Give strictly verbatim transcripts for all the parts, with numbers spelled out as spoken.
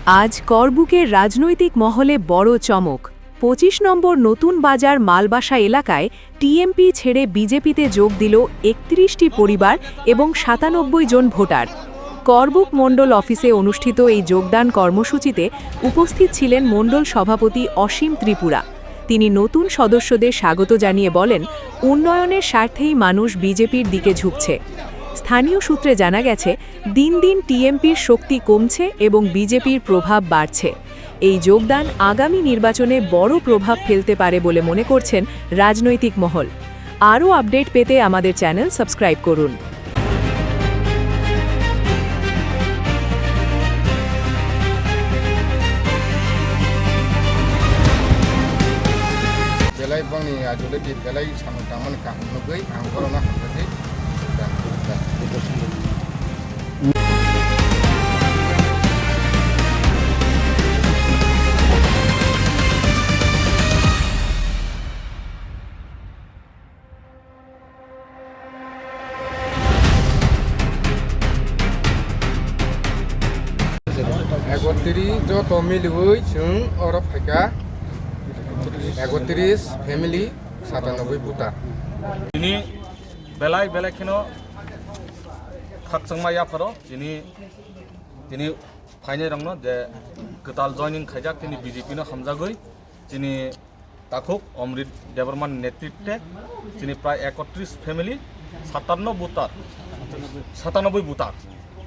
আজ করবুকের রাজনৈতিক মহলে বড় চমক। পঁচিশ নম্বর নতুন বাজার মালবাসা এলাকায় টিএমপি ছেড়ে বিজেপিতে যোগ দিল একত্রিশটি পরিবার এবং সাতানব্বই জন ভোটার। করবুক মণ্ডল অফিসে অনুষ্ঠিত এই যোগদান কর্মসূচিতে উপস্থিত ছিলেন মণ্ডল সভাপতি অসীম ত্রিপুরা। তিনি নতুন সদস্যদের স্বাগত জানিয়ে বলেন, উন্নয়নের স্বার্থেই মানুষ বিজেপির দিকে ঝুঁকছে। স্থানীয় সূত্রে জানা গেছে, দিন দিন টিএমপির শক্তি কমছে এবং বিজেপির প্রভাব বাড়ছে। এই যোগদান আগামী নির্বাচনে বড় প্রভাব ফেলতে পারে বলে মনে করছেন রাজনৈতিক মহল। আরও আপডেট পেতে আমাদের চ্যানেল সাবস্ক্রাইব করুন। Belai bongni ajole di belai samung tangmani kaham nugwi ang borokno hamjakdi. Ekotris joto miliwi chwng oro phaikha, ekotris family, satanoboi buta. Tini belai belai kheno khakchangma yapharo chini, tini phainai rokno je kwtal joining khaijak, tini B J P no hamjagwi chini takhuk Omrit Debbarma ni netritwe chini prai ekotris family, satanno voter, satanoboi voter,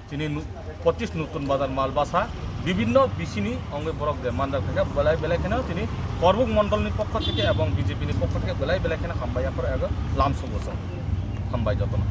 chini nu-, pochish Nutun Bazar Malbasa, bibinno bisini ongwi borok je manjak khaikha, belai belai kheno chini Korbuk Mondol ni pokho theke ebong B J P ni pokho theke belai belai kheno hambai yapharo ego lamsongo chwng. Hambai jotono.